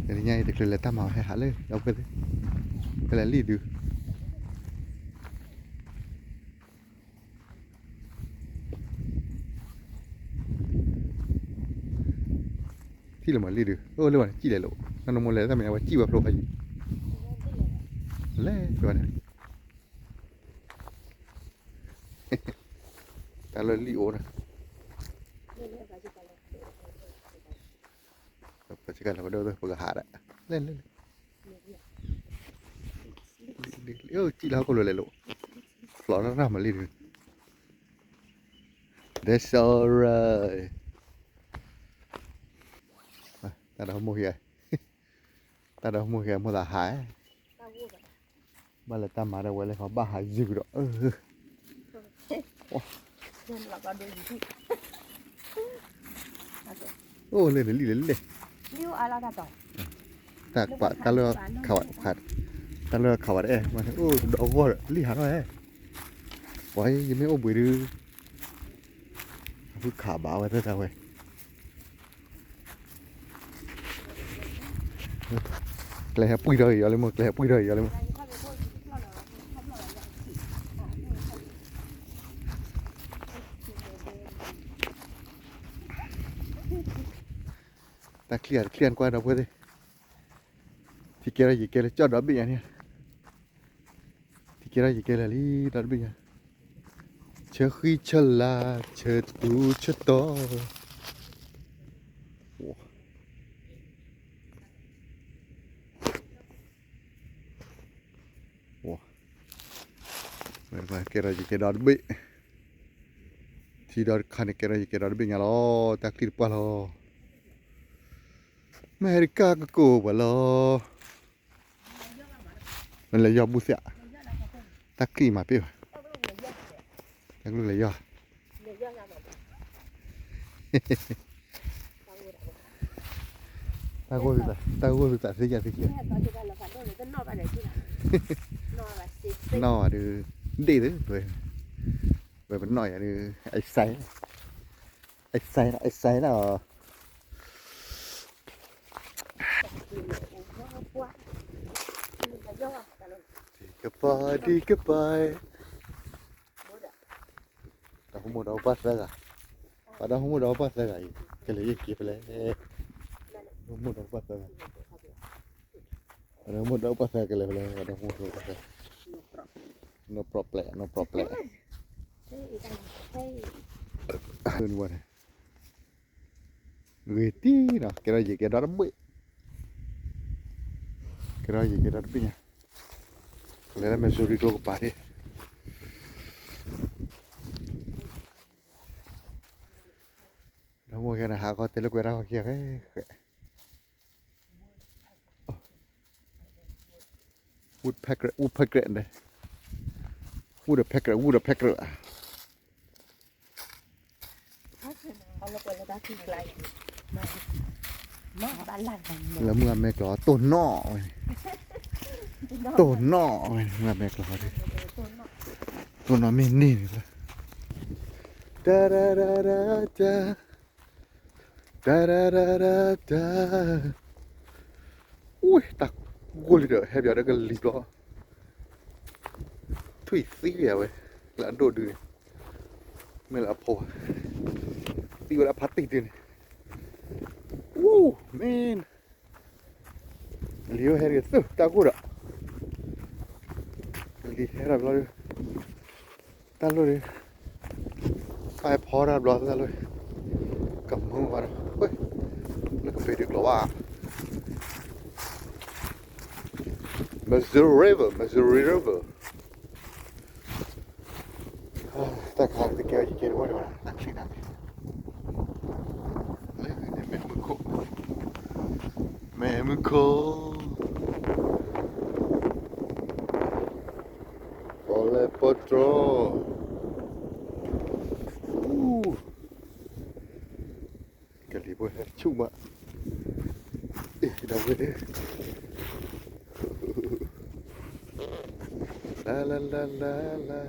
တနံၤညါအံၤ တချုးလဲၤတၢ်မၤဝဲ ဟဲဟးလၢ ဒီပုၢ်ဝဲၢ်သ့ၣ်, ဖဲလဲၣ်လံၣ်ဒုး ထံၣ်လၢမၤလံၣ်ဒုး အိၣ်လၢဝဲန့ၣ် စံၣ်လဲၤလိာ်, နနမိၢ်လဲၤတၢ်မ့ၢ် အဝဲစံၣ်ဝဲဖျိဖးယံၤ, လဲၤဖဲန့ၣ် တၢ်လၢလံၣ်အိၣ်န့ၣ် ပှၤစကလၢ် ပကဟးဒၣ် လဲၤလဲၤလဲၤ, စံၣ်လၢဟီၣ်ခိၣ်လိၤလဲၤလိာ်, ဖျိထီၣ်တၢ်မၤလံၣ်ဒုး, That's alright. တၢ်ဒီမိၢ်ဟံး, တၢ်ဒီမိၢ်ဟံး မိၢ်သးဟး, ဘၣ်လဲၤတၢ်မၤဒၣ်ဝဲလဲၤခီ ဘၣ်ဟးယုာ်ကဒီး, အိၣ်လၢနလံၣ်လဲၤလဲၤ, တၢ်ပာ်တၢ်လၢခးဝဲ, တၢ်လၢခးဝဲတအဲၣ်, အိၣ်ဒီးအဂီၢ်လံၣ်ဟးထီၣ်ဧဲ, ပှၤယမ့ၢ်အိၣ်ဘှံးဒုး အဖုခးဘၣ်ဝဲတၢ်ဝဲ, ကျဲဟဲပှံၢ်ထီၣ်က့ၤယီၤလံမ့ၢ်, ကျဲဟဲပှံၢ်ထီၣ်က့ၤယီၤလံမ့ၢ်, တၢ်ချံၣ်အတချံၣ်အကွၢ်ဒီပုၢ်ဝဲၢ်သ့ၣ်, ထံကဲထီၣ်ယံၤကဲလၢကၠီၣ်ဒီဘ့ၣ်ညါန့ၣ်, ထံကဲထီၣ်ယံၤကဲလၢာ်လံ ဒီတဘ့ၣ်ညါ, ဆၢဃံဆၢလၤ ဆၢတူဆၢတီၤ, ကဲထီၣ်ယံၤကဲဒီတဘ့ၣ်, ထံဒီတခါန့ၣ် ကဲထီၣ်ယံၤကဲဒီတဘ့ၣ်ညါလီၤ, တၢ်ချံၣ်တပှၢ်လီၤ, အမဲရကၤကကိးပှၤလီၤ. မ့ၢ်လဲၤယီၢ်ဘူၣ်သ့ၣ်, တၢ်ချံၣ်မၤပ့ၢ်ဘၣ်, တၢ်ကလုၢ်လဲၤယီၢ်, တၢ်ဂိၢ်သုသးသ့ယၤသ့ခံ, နီၣ်ဘၣ်ဒုး, ဒ့ၣ်သု, ဝဲပနီၣ်ယၤဒုး, အစဲ, အစဲ, အစဲလီၤ. ကပၤဒံကပၤ, ဒီဖိမိၢ်ဒီဖိပၢ်သၢဂၤ, ပှၤဒီဖိမိၢ်ဒီဖိပၢ်သၢဂၤအံၤ ကလဲၤယံၤက့ၤဖဲလဲၣ်, ဒီဖိမိၢ်ဒီဖိပၢ်သၢဂၤ, ဒီဖိမိၢ်ဒီဖိပၢ်သၢဂၤကလဲၤဖဲလဲၣ်, ဒီဖိမိၢ်ဒီဖိပၢ်သၢဂၤ, no problem, no problem. ဂ့ၤတံၢ်နီၤ ကဲထီၣ်ယံၤကဲဒီတဘ့ၣ်, ကဲထီၣ်ယံၤကဲဒီတဘ့ၣ်ညါ, လဲၤလၢ Missouri ကျိကပၤဒၣ်, ဒီမိၢ်ယၤန့ၣ် ဟးခီတဲလၢကွဲးတၢ်ခီခံဂၤဃဲဃဲ, woodpecker, woodpecker န့ၣ်, woodpecker, woodpecker. လၢမုၢ်အမဲကျီၤ တိၢ်နီၣ်ဝဲန့ၣ်, တိၢ်နီၣ်ဝဲန့ၣ် မုၢ်အမဲကျီၤ, တိၢ်နီၣ်မ့ၢ်န့ၢ်န့ၣ်လီၤ, တၢ်ရၢရၢရၢတၢ်, တၢ်ရၢရၢရၢတၢ်, အူ တၢ်ဂိၢ်လံဒီး ဟဲပၠးဒီးကလံၤဘျီ, ထွံၣ်သံဝဲ, လၢအဒိၣ်ဒုန့ၣ်, မ့ၢ်လၢအဖိ, သံဝဲလၢအဖါတံၢ်ဒုန့ၣ်, အူ မ့ၢ် လံၤဟဲတဂ့ၤသု တၢ်ဂိၢ်ဒီး, လံၤဟဲတၢ်ဘျီဒီး, တၢ်လိၣ်ဒီး, ပၢ်ဖီတၢ်ဘျီတၢ်လိၣ်ဒီး, ကမုာ်ဘၣ်ဒီး, လၢကပ့ၤဒုးကျိးဘၣ်, Missouri River, Missouri River. တၢ်ခါတကဲအံၤ ယကဲတဝီတဝီ, တၢ်ချံတၢ်န့ၣ်, လၢန့ၣ်မ့ၢ်မုၢ်ခိၣ်, မ့ၢ်မုၢ်ခိၣ်, ပီၣ်လဲၣ်ပီၣ်တြီ, အူ, ကလံၤဖိဟဲဆူၣ်မး, အ့ၣ် ဒီပုၢ်ဝဲၢ်သ့ၣ်, လါလါလါလါလါ,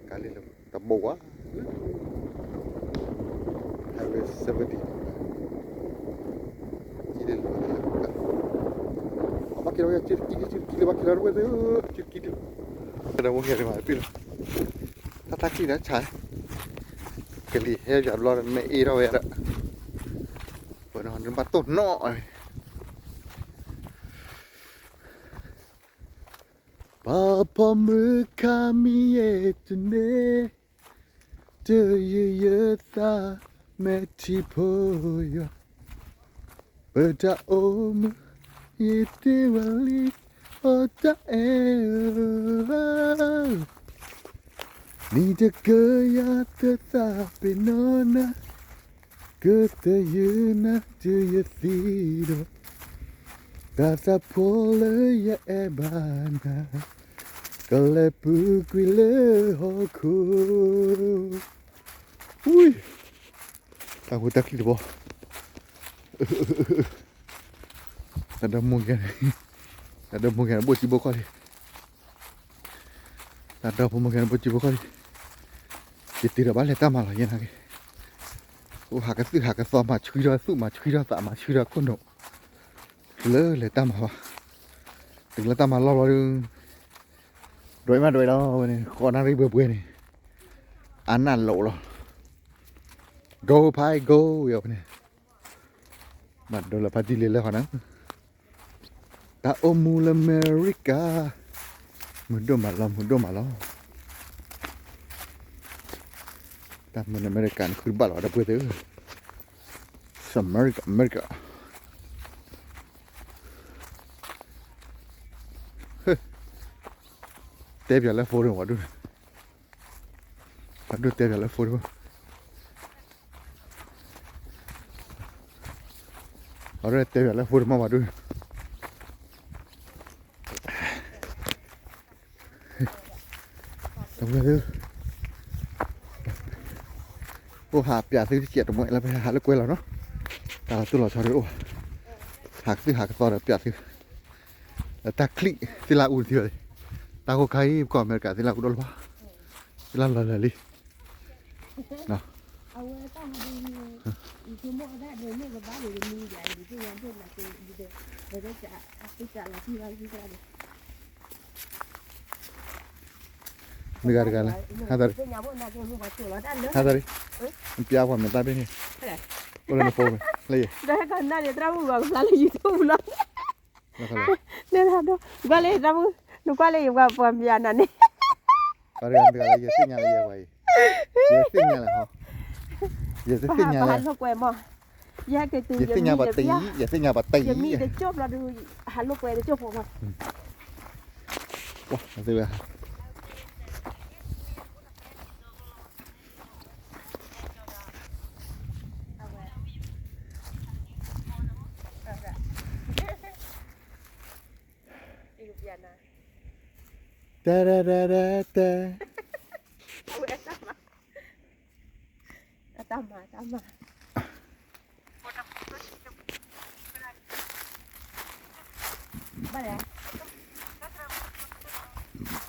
ကလံၤလၢ တဘိဝါ Highway seventy ဘၣ်က့ၤလီၤ ဆူတကံလံ ဆူတကံလံ ဘၣ်က့ၤလီၤတဝဲသ့ၣ် ဆူတကံလံ ဒီးမိၢ်ကဲန့ၣ်မးပ့ၢ်လီၤ တၢ်တၢ်ချံၣ်ဒီးဆါ ကလံၤဟဲယၤဘျီဒီးမ့ၢ်အ့ၣ်ထီၣ်ဝဲဒီး ပှၤနဘၣ်တိၢ်နီၣ် ပှၤဖီမုၢ်ခါမံၤယဲၢ်တန့ၢ် တယုၢ်ယသးမဲာ်ထံဖိယွၤ ပတၢ်အိၣ်မူ ယတ့ဝဲလံ အိၣ်တၢ်အဲၣ်ဧၢ နံၤတကယၤသသးပ့ၤနီၣ်နၤ ကသယုၢ်နၤတုၤယသံဒီး တၢ်သးဖိလၢယအဲၣ်ဘၣ်နၤ ကလဲၤပူၤကွံာ်လၢဟီၣ်ခိၣ် တၢ်ဖိတၢ်ချံၣ်တဘီ တၢ်ဒီမိၢ်ကဲန့ၣ် တၢ်ဒီမိၢ်ကဲန့ၣ် ဘိၣ်စံဘိၣ်ခီၣ်လံ တၢ်ဒီဖိမိၢ်ကဲန့ၣ် ဘိၣ်စံဘိၣ်ခီၣ်လံ ယတ့ဒီးဘၣ်လဲၤတၢ်မၤလီၤယဲနာ်က့ အိၣ်ဟးကသုၣ်ဟးကသီ မၤဆှံထီၣ်သူၣ် မၤဆှံထီၣ်သး မၤဆှံထီၣ်ခိၣ်နူာ် တုၤလၢလဲၤတၢ်မၤဘၣ် တုၤလၢတၢ်မၤလီၢ်လီၤဒုး ဒွဲမးဒွဲလီၤဝဲန့ၣ် ဃိးနၣ်ရံၣ်ဘှဲဘှဲန့ၣ် အနၢ်လိၤလီၤ Go ဖဲ Go ဝဲန့ၣ် ဘၣ်ဒိလၢဖးတံၢ်လံလၢဃီနၤ တၢ်အိၣ်မူလၢအမဲရကၤ မုာ်ဒိၣ်မးလီၤ မုာ်ဒိၣ်မးလီၤ တၢ်မုာ်လၢအမဲရကၤန့ၣ် ဃုတဘၣ်လီၤ ဒီပုၢ်ဝဲၢ်သ့ၣ်ဧၢ အမဲရကၤ အမဲရကၤ တဲပၠးလၢ phone တဝဲဒၣ်န့ၣ် ပှၤဒိၣ်တဲပၠးလၢ phone တဝဲ အဝဲတဲပၠးလၢ phone တမ့ၢ်ဘၣ်ဒုး တဝဲဒုး အိၣ်ဟးပၠးသုတစဲးတမှဲလၢပဟဲဟးလၢကွဲလီၤနီၤ တၢ်လီၤတိၢ်လီၤဆီဒုးအိၣ် ဟးကသုၣ်ဟးကသီဒီးပၠးသု တၢ်ချံၣ်သ့ၣ်လၢအူတသ့ဘၣ် တၢ်ဂိၢ်ခါအံၤ ပကီၢ်အမဲရကၤသ့ၣ်လၢအူဒိၣ်လၢၤဘၣ် သ့ၣ်လၢလီၤလၢာ်လံ မ့ၢ်ဂၤတဂၤလဲၣ် ဟးသးရံၣ် ဟးသးရံၣ် ပၠးပှၤမဲာ်သၣ်ဘ့ၣ်န့ၣ် အိၣ်လၢနဖိ လၢယ ဒီးဟဲကနၣ်န့ၣ် သရၣ်မုၣ်ဘၣ်ကဖျါလၢ YouTube လီၤ နကွၢ်လၢ နကွၢ်လၢယပှၤပှၤမၠးနၤန့ၣ် ယသ့ၣ်ညါလၢ ယသ့ၣ်ညါလၢ ယသ့ၣ်ညါလၢ ပဟးလိာ်ကွဲမး ယဟဲက့ၤတုၤ ယသ့ၣ်ညါပှၤတံၢ် ယသ့ၣ်ညါပှၤတံၢ် ယမံတကၠိၢ်ဘျီဒုး ဟးလိာ်ကွဲတကၠိၢ်ဖိမး ဝဲ တဲတဲတဲတဲတဲ အတၢ်မၤ အတၢ်မၤ ဘၣ်လဲၣ်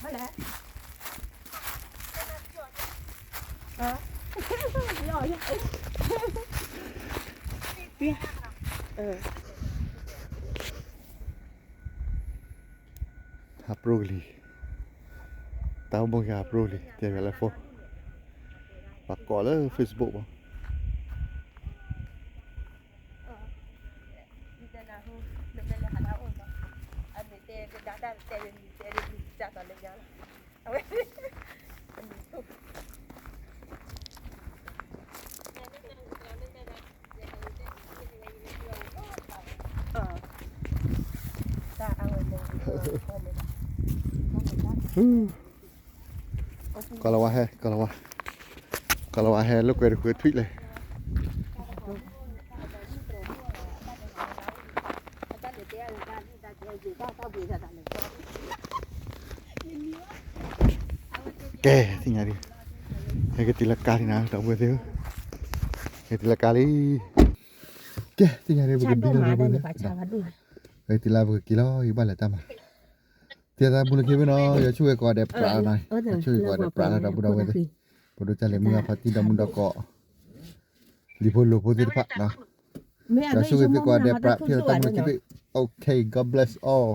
ဘၣ်လဲၣ် ဟးပြိကလံၤ တၢ်အိၣ်ဘိၣ်ကဟးပြိကလံၤ တဲပၠးလၢ phone ပှၤကိးလၢ Facebook ဘၣ် ကီၤလၤဝါဟဲ ကီၤလၤဝါ, ကီၤလၤဝါဟဲလိာ်ကွဲတဃုထွံၣ်လဲၣ်. ကဲ သ့ၣ်ညါဒံး, ဟဲက့ၤတုၤလၢကါလံနၤ ဒီပုၢ်ဝဲၢ်သ့ၣ်ဧၢ, ဟဲတုၤလၢကါလံ. ကဲ သ့ၣ်ညါဒံး ပကဒုးလၢပက, ဟဲတုၤလၢပကက့ၤလီၤ ယဘၣ်လဲၤတၢ်မၤ, တဲသးမူလၢခံဖဲနီၤ ယဆိၣ်ဂ့ၤကိးဂၤဒဲးပြးလီၤနီၤ, ယဆိၣ်ဂ့ၤကိးဂၤဒဲးပြးလီၤ ဒီပုၢ်ဒီဝဲၢ်သ့ၣ်. ပဒိၣ်ကၢ်လဲၤမုၢ်ဂၤဖါတံၢ်ဒီမုၢ်ဒီကီး လံၤဖိလိၤဖိသ့ၣ်တဖၣ်နီၤ, ဒီးဆိၣ်ဂ့ၤသုကိးဂၤဒဲး ပြးဖျၢၣ်တၢ်မုာ်ခံဘ့ၣ်, okay, God bless all.